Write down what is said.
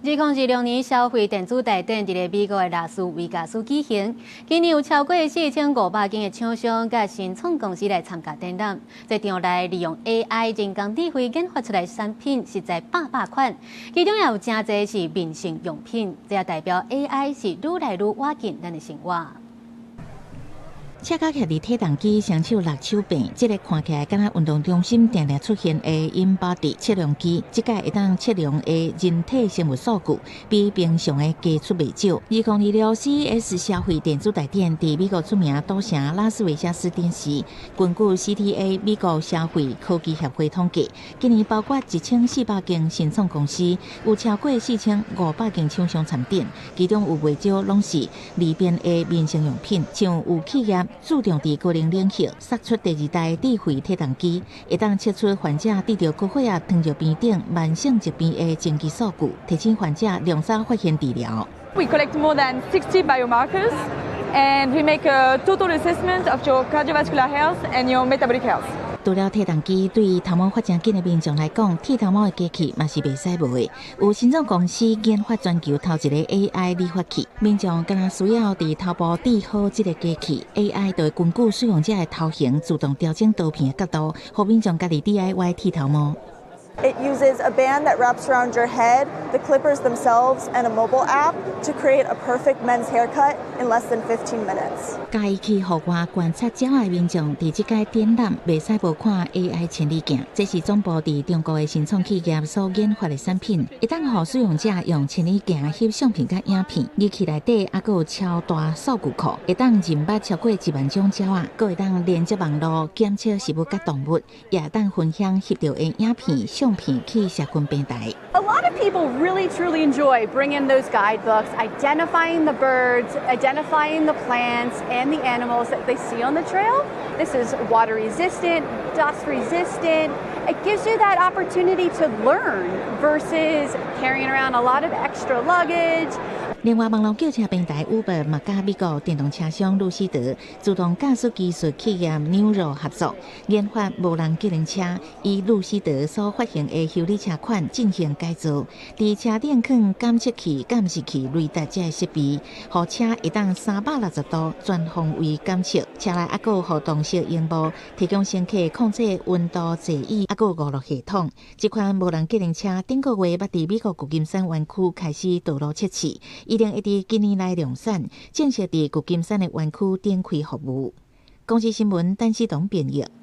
2026年消費電子大展佇咧美國的拉斯維加斯舉行，今年有超過4500間的廠商佮新創公司來參加展覽。這場內利用 AI 人工智慧研發出來的產品，實在百百款，其中也有誠濟是民生用品，這也代表 AI 是愈來愈倚近咱的生活。赤跤徛佇體重機雙手搦手臂，這个看起來敢若運動中心定定出現的 InBody 測量機，這擺會當測量的人體生物數據，比平常的加出袂少。2026 CES 消費電子大展佇美國出名賭城拉斯維加斯展示。根據 CTA 美國消費科技協會統計，今年包括1400間新創公司，有超過4500間廠商參展，其中有袂少攏是利便的民生用品，像有企業注重佇個人領域，殺出第二代智慧體重機，會當測出患者得著高血壓、糖尿病等慢性疾病的前期數據，提醒患者量早發現治療。 We collect more than 60 biomarkers and we make a total assessment of your cardiovascular health and your metabolic health. 除了體重機，對頭毛發誠緊的民眾來講，剃頭毛的機器嘛是袂使無的。有新創公司研發全球頭一個 AI 理髮器，民眾敢若需要佇頭部置好這个機器，AI 就會根據使用者的頭型自動調整刀片的角度，予民眾家己 DIY 剃頭毛。 It uses a band that wraps around your head, the clippers themselves, and a mobile app to create a perfect men's haircut in less than 15 minutes. 佮意去戶外觀察鳥的民眾，佇這擺展覽袂使無看 AI 千里鏡，這是總部佇中國的新創企業所研發的產品，會當予使用者用千里鏡翕相片佮影片，儀器內底猶閣有超大數據庫，會當認捌超過1萬種鳥仔，閣會當連接網路檢測食物佮動物，也會當分享翕著的影片、相片去社群平台。 A lot of people really truly enjoy bringing those guidebooks, identifying the birds, identifying the plants and the animals that they see on the trail. This is water resistant, dust resistant. It gives you that opportunity to learn versus carrying around a lot of extra luggage. 另外，網路叫車平台 Uber 嘛佮美國電動車商路西德自動駕駛技術企業 Nuro 合作，研發無人計程車，以路西德所發行的修理車款進行改造，佇車頂囥感測器、監視器、雷達這設備，予車會當360度全方位監測。車內猶閣有互動式螢幕，提供乘客控制溫度、座椅，猶閣有娛樂系統。這款無人計程車頂個月欲佇美國舊金山灣區開始道路測試，一定會佇今年內量產，正式佇舊金山的灣區展開服務。公視新聞，陳思彤編譯。